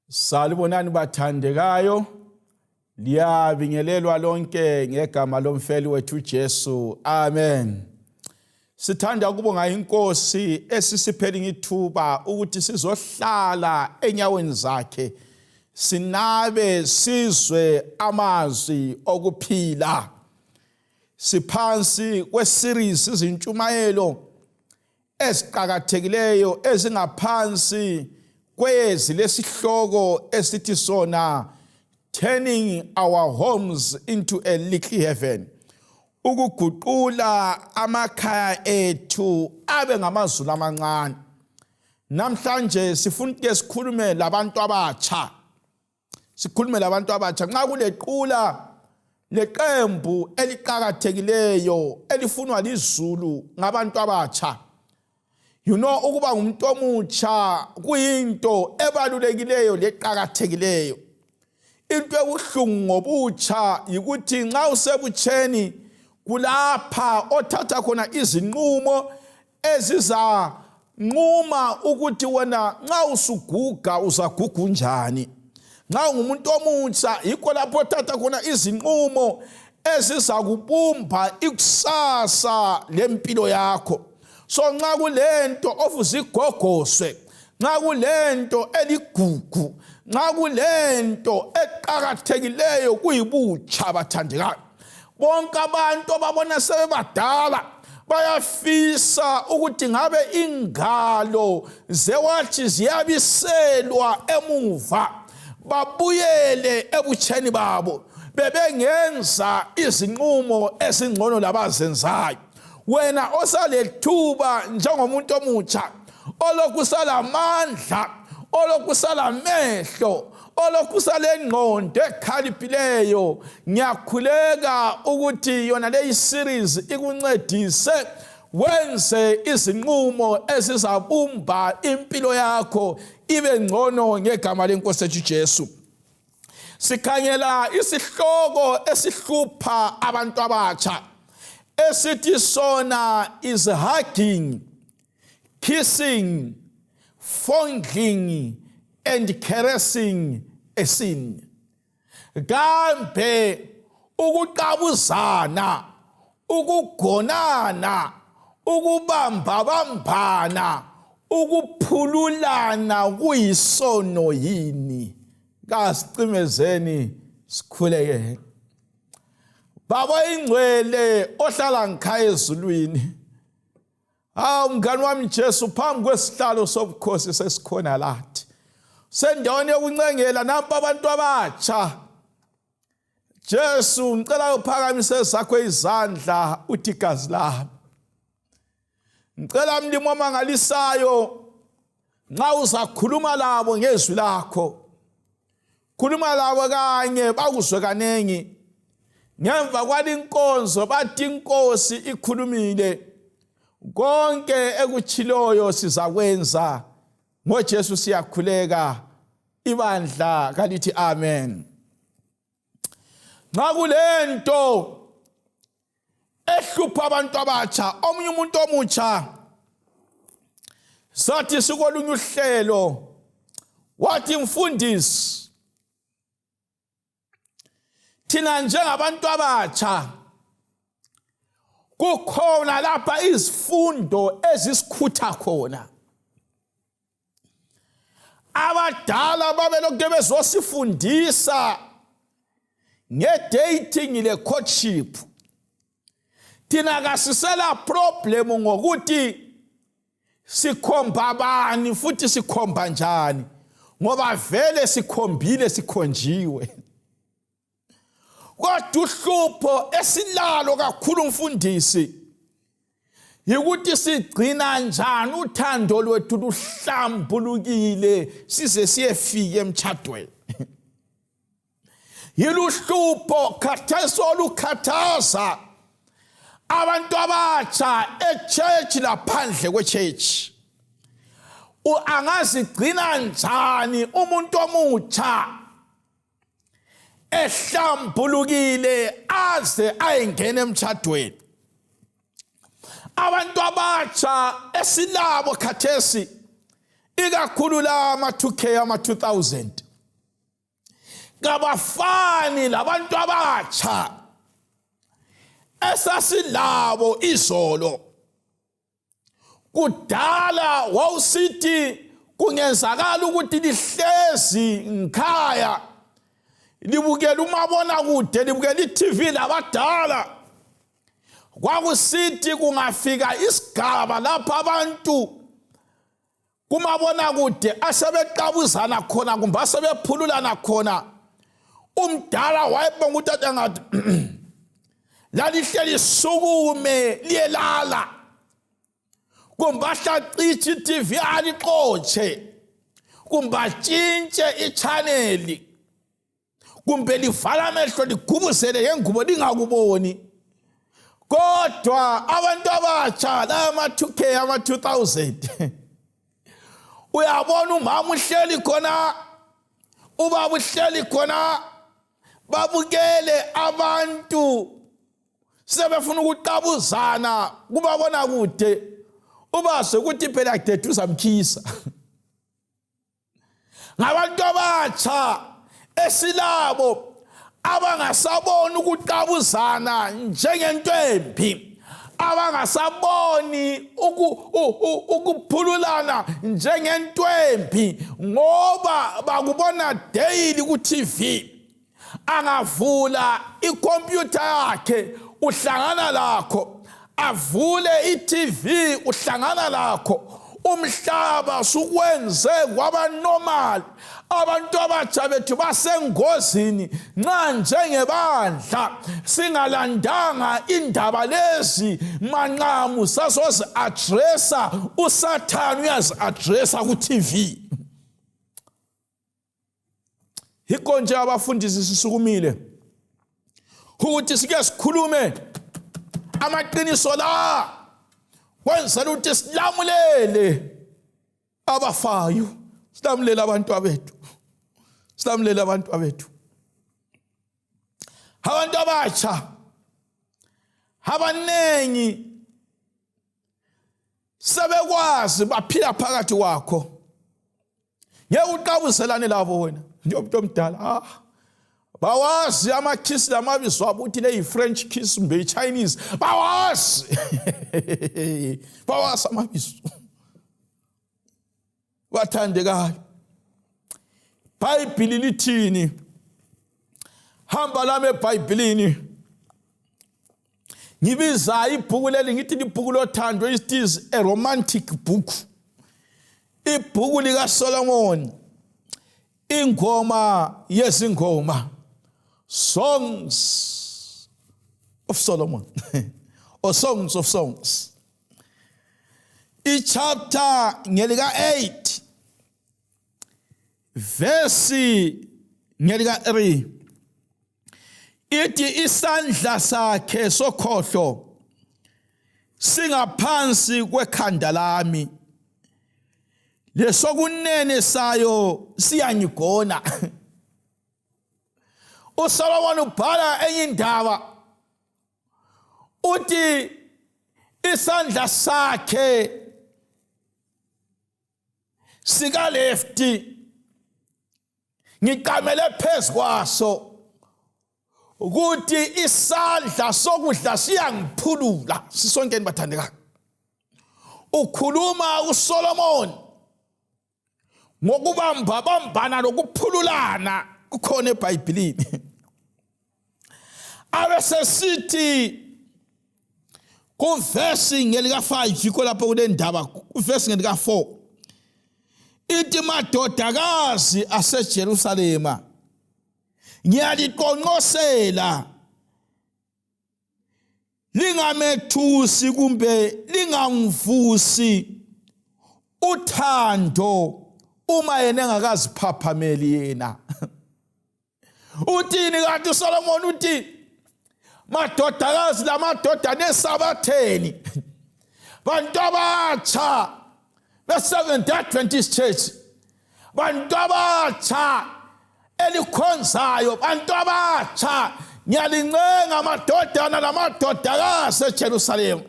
Salibonani bathandekayo, liyabingelelwa lonke ngegama lomfeli wethu Jesu. Amen. Sithanda ukubonga inkosi esisiphele ngithuba ukuthi sizohlala enyaweni zakhe. Sinabe sizwe amazwi okuphila. Siphansi kweseries izintshumayelo esiqhakathekileyo ezingaphansi kwezi lesihloko esithi sona turning our homes into a little heaven. Ukuguqula amakhaya ethu abe ngamazulu amancane. Namhlanje sifuna ukuthi sikhulume labantu abatsha. Nxa kulequla leqembu eliqhakathekileyo elifunwa lizulu ngabantu abatsha. Ukuba ngumuntu omutsha kuyinto ebalulekileyo leqhakathekileyo. Into ebuhlungu ngobutsha yikuthi nxa usebutsheni kulapha othatha khona izinqumo ezizanquma ukuthi wena nxa usuguga uzaguga unjani. Nxa ungumuntu omutsha yikho lapho othatha khona izinqumo ezizakubumba ikusasa lempilo yakho. So nxa kulento ofuze igogoswe, nxa kulento eligugu, nxa kulento eqhakathekileyo kuyibutsha bathandekayo. Bonke abantu ababona sebebadala bayafisa ukuthi ngabe ingalo zewathi ziyabiselwa emuva, babuyele ebutsheni babo bebengenza izinqumo ezingcono labazenzayo. Wena osalethuba njengomuntu omutsha, olokusala amandla, olokusala amehlo, olokusala engqondo ekhaliphileyo, ngiyakhuleka ukuthi yona leyi series ikuncedise wenze izinqumo ezizabumba impilo yakho ibe ngcono ngegama lenkosi yethu Jesu. Sikhangela isihloko esihlupha abantu abatsha esithi sona is hugging, kissing, fondling and caressing a sin. Kambe ukuqabuzana, ukugonana, ukubambabambana, ukuphululana kuyisono yini? Kasicimezeni sikhuleke. Baba ingcwele ohlala ngikhaya ezulwini. Mngani wami Jesu, phambi kwesihlalo sobukhosi sesikhona lathi. Sendaweni yokuncengela nampa abantu abatsha. Jesu, ngicela uphakamise zakho izandla uthi igazi lami. Ngicela mlimo omangalisayo nxa uzakhuluma labo ngezwi lakho. Khuluma labo kanye bakuzwe kanengi. Ngemva kwalinkonzo bathi inkosi ikhulumile. Konke ekutshiloyo sizakwenza. NgoJesu siyakhuleka. Ibandla kalithi amen. Nxa kulento ehlupha abantu abatsha, omunye umuntu omutsha sathi sikolunye uhlelo wathi mfundisi, thina njengabantu abatsha kukhona lapha izifundo ezisikhutha khona. Abadala babelokhu bezosifundisa ngedating le courtship. Thina kasisela problem ngokuthi sikhomba bani futhi sikhomba njani, ngoba vele sikhombile sikhonjiwe. Kodwa uhlupho esilalo kakhulu mfundisi yikuthi sigcina njani uthando lwethu luhlambulukile size siyefika emtshadweni. Yiluhlupho khathesi olukhathaza abantu abatsha echurch laphandle kwechurch. Angazigcina njani umuntu omutsha ehlambulukile aze ayengena emtshadweni? Abantu abatsha esilabo khathesi ikakhulu la ama 2K ama 2000 kabafani labantu abatsha esasilabo izolo. Kudala wawusithi kungenzakala ukuthi lihlezi ngikhaya libukela umabonakude, libukela iTV labadala. Kwakusithi kungafika isigaba lapha abantu kumabonakude asebeqabuzana khona kumbe asebephululana khona, umdala wayebonga ukuthi angathi lalihleli sukume liyelala, kumbe ahlacithi iTV alixotshe, kumbe atshintshe ichaneli, kumbe livala amehlo ligubuzele ngengubo lingakuboni. Kodwa abantu abatsha la ama-2K ama-2000 uyabona umama uhleli khona, ubaba uhleli khona, babukele abantu sebefuna ukuqabuzana kubabona kude, ubase ukuthi phela kudethu uzamkhisa. Ngabantu abatsha esilabo abangasaboni ukuqabuzana njengentwembi, abangasaboni ukuphululana njengentwembi ngoba bakubona daily ku-TV. Angavula ikhompyutha yakhe uhlangana lakho, avule iTV uhlangana lakho. Umhlaba sukwenze kwaba normal. Abantu abatsha bethu basengozini nxa njengebandla singalandanga indaba lezi manqamu sasozi addressa uSathane uyazi addressa ku-TV. Yikho nje abafundisi sisukumile ukuthi sike sikhulume amaqiniso la kwenzela ukuthi silamulele abafayo, silamulele abantu abethu, silamulele abantu abethu. Abantu abatsha abanengi sebekwazi baphila phakathi kwakho, ngeke uqabuzelane labo wena njengomuntu omdala. Bawazi amakhisi lamabizo abo ukuthi le yi-French kiss mbe yi-Chinese, bawazi bawazi amabizo. Bathandekayo, iBhayibhili lithini? Hamba lami eBhayibhilini ngibiza ibhuku leli ngithi libhuku lothando. It is a romantic book. Ibhuku likaSolomon, ingoma yezingoma, Songs of Solomon or Songs of Songs. Chapter ngelika 8 verse ngelika 3 ithi isandla sakhe sokhohlo singaphansi kwekhanda lami, lesokunene sayo siyangigona. uSolomon ubhala enye indaba uthi isandla sakhe sika lefti ngiqamele phezu kwaso, ukuthi isandla sokudla siyangiphulula. Sisonke nibathandekayo, ukhuluma uSolomon ngokubambana lokuphululana kukhona eBhayibhilini. Abesesithi kuvesi ngelika 5 yikho lapho kule ndaba, kuvesi ngelika 4 ithi madodakazi aseJerusalema ngiyaliqonqosela lingamethusi kumbe lingamvusi uthando uma yena engakaziphaphameli yena. Uthini kanti uSolomon? Uthi madodakazi lamadodana eSabatheni, bantu abatsha be-Seventh-day Adventist Church, bantu abatsha elikhonzayo, bantu abatsha ngiyalincenga amadodana lamadodakazi eJerusalema,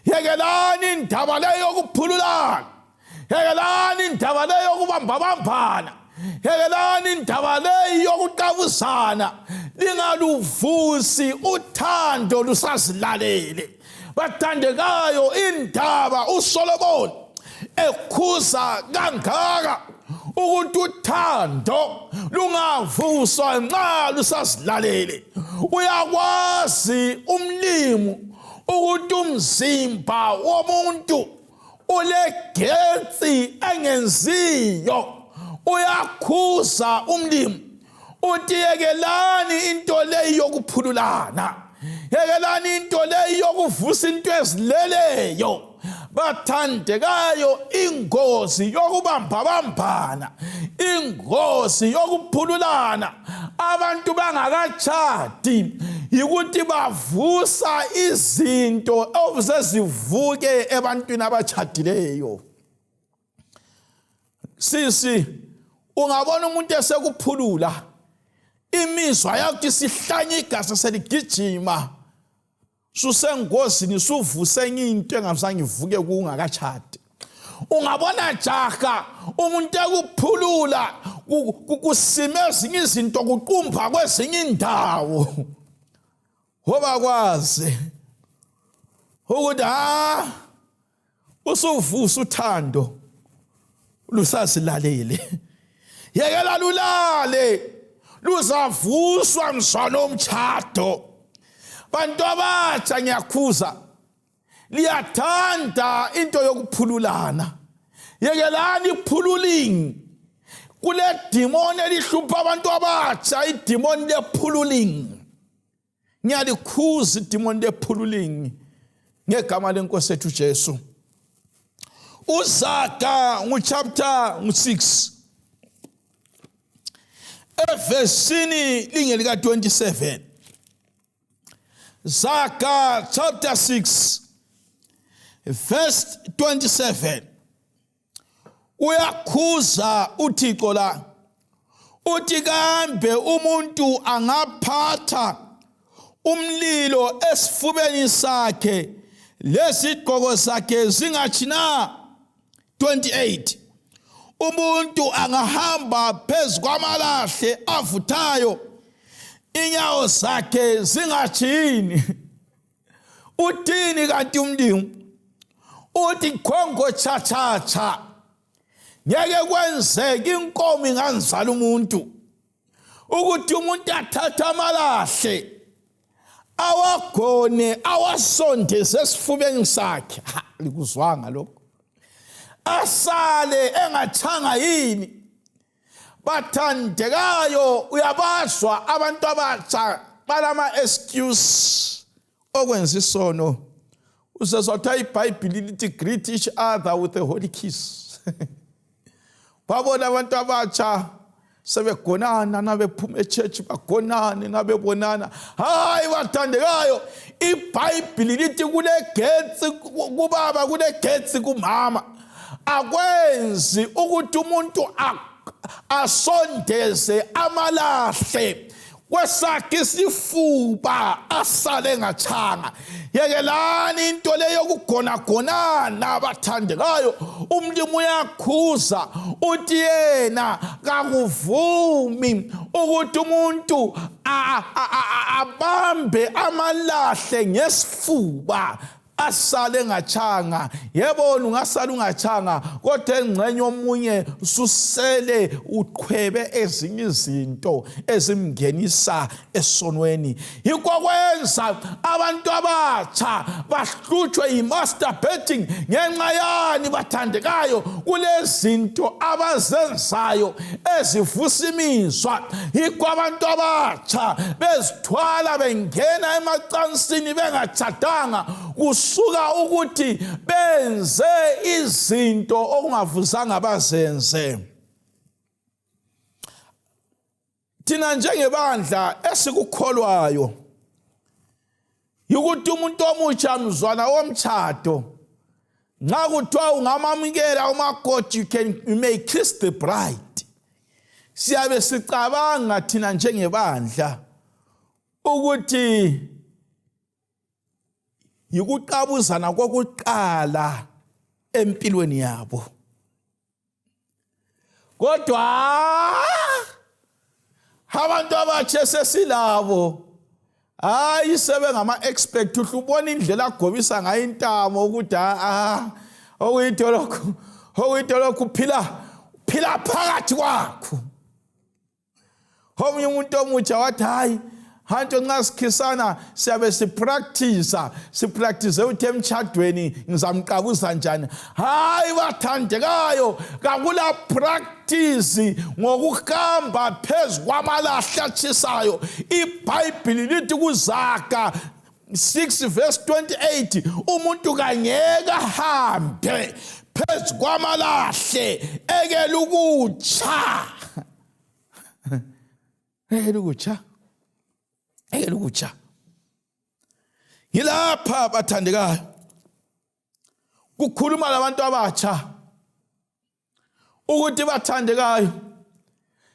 yekelani indaba leyo yokuphululana, yekelani indaba leyo yokubambabambana, yekelani indaba leyi yokuqabuzana lingaluvusi uthando lusazilalele. Bathandekayo, indaba uSolomon ekhuza kangaka ukuthi uthando lungavuswa nxa lusazilalele. Uyakwazi umlimu ukuthi umzimba womuntu ulegetsi engenziyo. Uyakhuza umlimu uthi yekelani into leyi yokuphululana, yekelani into leyi yokuvusa into ezileleyo. Bathandekayo, ingozi yokubambabambana, ingozi yokuphululana abantu bangakatshadi yikuthi bavusa izinto ezivuke ebantwini abatshadileyo. Sisi, ungabona umuntu esekuphulula, imizwa yakho isihlanye igazi seligijima, susengozini, suvuse into engamsanga ivuke kungakatshadi. Ungabona jaha umuntu ekuphulula kusime ezinye izinto, kuqumba kwezinye indawo, ngoba kwazi ukuthi usuvusa uthando lusazilalele. Yekela lulale, luzavuswa mzwana omtshado. Bantu abatsha ngiyakhuza, liyathanda into yokuphululana. Yekelani iphululing. Kule demon elihlupha abantu abatsha, idemon lephululing. Ngiyalikhuza idemon lephululing ngegama lenkosi ethu Jesu. Uzaga chapter 6 evesini lingelika 27. Zaga chapter 6 verse 27. Uyakhuza uThixo la, uthi kambe umuntu angaphatha umlilo esifubeni sakhe lezigqoko zakhe zingatshina. 28. Umuntu angahamba phezu kwamalahle avuthayo inyawo zakhe zingatshini. Uthini kanti umlimu? Uthi khongo cha ngeke kwenzeke inkomo inganzala umuntu, ukuthi umuntu athatha amalahle awagone awasondeze esifubeni sakhe. Likuzwanga lokho? Asale engathanga yini? Bathandekayo, uyabazwa abantu abatsha balama excuse okwenza isono. Uzezotha iBhayibheli lithi greet each other with a holy kiss. Babona abantu abatsha sebegonana nabephuma echurch, bagonane nabebonana. Hayi bathandekayo, iBhayibheli lithi kule getsi kubaba, kule getsi kumama. Akwenzi ukuthi umuntu asondeze amalahle kwesakhe isifuba asale ngathanga. Yekelani into leyo yokugonagonana bathandekayo. Umlimu uyakhuza uthi yena kakuvumi ukuthi umuntu abambe amalahle ngesifuba asale ngathanga. Yebona ungasala ungathanga, kodwa engcenye omunye susele uqhwebe ezinye izinto ezimngenisa esonweni. Yikho kwenza abantu abatsha bahlutshwe yi-masturbating. Ngenxa yani bathandekayo? Kulezinto abazenzayo ezivusa imizwa. Yikho abantu abatsha bezithwala bengena emacansini bengatshadanga, kusuka ukuthi benze izinto okungavuzanga bazenze. Thina njengebandla esikukholwayo ukuthi umuntu omutsha mzwana womtshado, nxa kuthiwa ungamamukela umakoti, you may kiss the bride. Siyabe sicabanga thina njengebandla ukuthi yikuqabuzana kokuqala empilweni yabo. kodwa abantu abatsha sesilabo hayi sebengama expect uhlubona indlela agobisa ngayo intamo ukuthi okuyitolokhu phila phakathi kwakho. Omunye umuntu omutsha wathi hayi hanto nxa sikhisana siyabe sipractice ukuthi emtshadweni ngizamqabuza njani. Hayi bathandekayo kakula practice ngokuhamba phezu kwamalahla atshisayo. iBhayibhili lithi kuZaga 6 verse 28 umuntu kangeka hambe phezu kwamalahle ekela ukutsha. Ekela ukutsha. Yilapha bathandekayo kukhuluma labantu abatsha ukuthi bathandekayo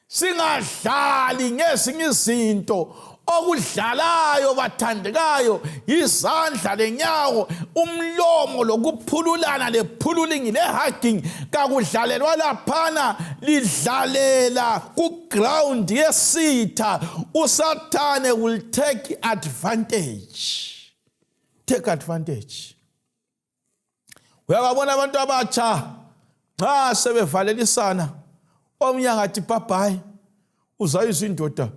singadlali ngezinye izinto okudlalayo bathandekayo izandla lenyawo umlomo lokuphululana lephululing lehugging kakudlalelwa laphana lidlalela ku ground yesitha. Usathane will take advantage. Uyababona abantu abatsha nxa sebevalelisana omnye ngathi bye uzayizwa indoda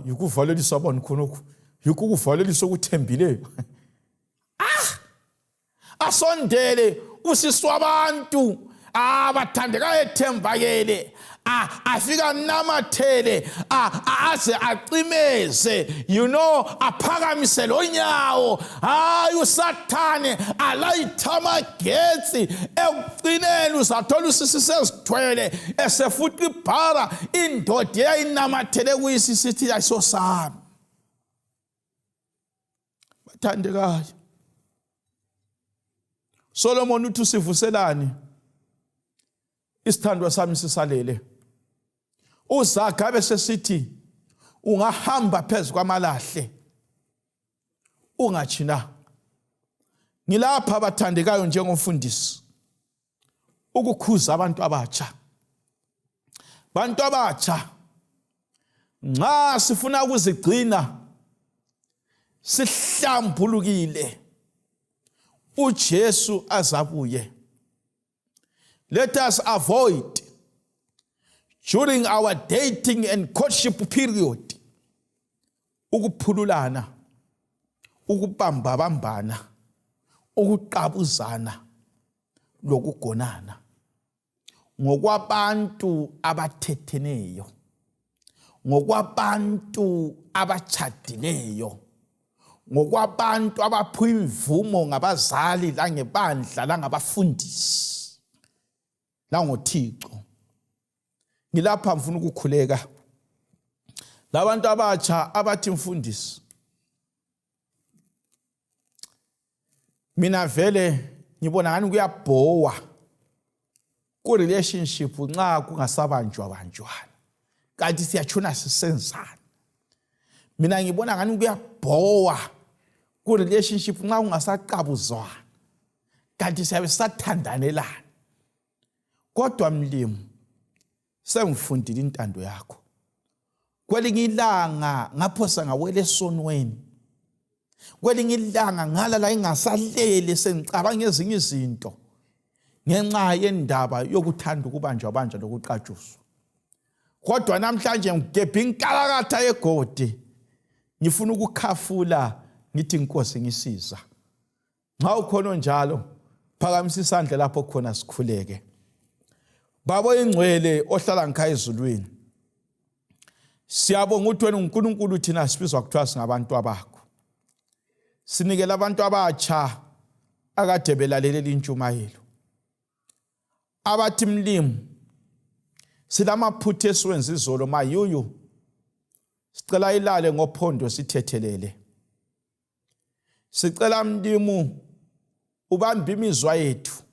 yikuvalelisa abantu khonokho yikuvalelisa okuthembileyo. Asondele usiswa abantu abathandekayo ethembakele afika namathele aze acimeze aphakamise lonyawo. Hayi usathane alayitha amagetsi ekucineni uzathola usisi sezithwele esefuqa ibhara indoda eyayinamathele kuyisisithi ayisosami. Bathandekayo Solomon uthi sivuselani isithandwa sami sisalele. uZaga bese sithi ungahamba phezu kwamalahle ungachina. Ngilapha bathandekayo njengomfundisi ukukhuza abantu abatsha. Bantu abatsha nxa sifuna ukuzigcina sihlambulukile uJesu azabuye. Let us avoid during our dating and courtship period ukuphululana, ukubambabambana, ukuqabuzana lokugonana ngokwabantu abathetheneyo, ngokwabantu abachadileyo, ngokwabantu abaphiwa imvumo ngabazali langebandla langabafundisi langoThixo. Ngilapha ngifuna ukukhuleka labantu abatsha abathi mfundisi mina vele ngibona ngani kuyabhowa ku relationship nxa kungasabanjwana kanti siyachuna sisenzana. Mina ngibona ngani kuyabhowa ku relationship nxa kungasaqabuzwana kanti siyabe sathandanelana. Kodwa mlimi sengifundile intando yakho. Kwelinye ilanga ngaphosa ngawela esonweni. Kwelinye ilanga ngalala ingasalele sengicabanga ezinye izinto ngenxa yendaba yokuthanda ukubanjwa lokuqatshuzwa. Kodwa namhlanje ngigebhe inkalakatha yegodi ngifuna ukukhafula ngithi Nkosi ngisiza. Nxa ukhona njalo phakamisa isandla lapho khona sikhuleke. Baba ingcwele ohlala ngikhaya ezulwini, siyabonga ukuthi wena uNkulunkulu thina sibizwa kuthiwa singabantu abakho. Sinikela abantu abatsha akade belalela intshumayelo. Abathi mlimi silamaphutha esiwenza izolo mayuyu sicela ilale ngophondo sithethelele. Sicela mlimu ubambe imizwa yethu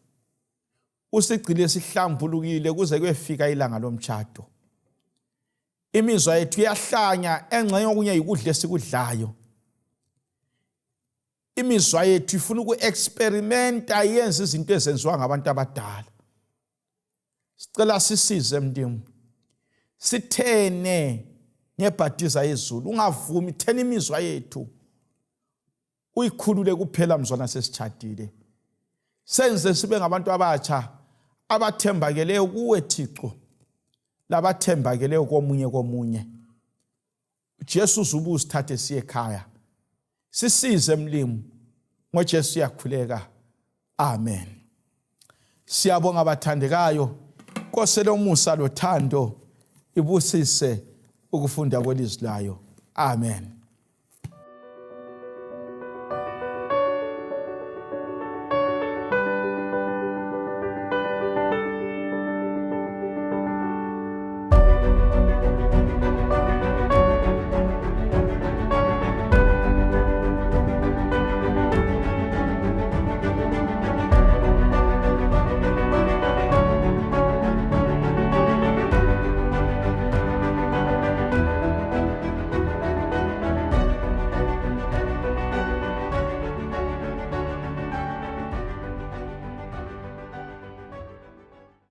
usigcile sihlambulukile kuze kuyefika ilanga lomtshado. Imizwa yethu iyahlanya engxenye okunye yikudla esikudlayo. Imizwa yethu ifuna uku-experimenta yenze izinto ezenziwa ngabantu abadala. Sicela sisize mndimu. Sithene ngebhadiza yezulu. Ungavumi thena imizwa yethu. Uyikhulule kuphela mzwana sesichadile. Senze sibe ngabantu abatsha abathembakeleyo kuwe Thixo. Labathembakeleyo komunye. Jesu uzubu sithathe siye ekhaya. Sisize mlimu ngoJesu yakhuleka. Amen. Siyabonga abathandekayo. Nkoselo musa lothando ibusise ukufunda kwelizwi layo. Amen.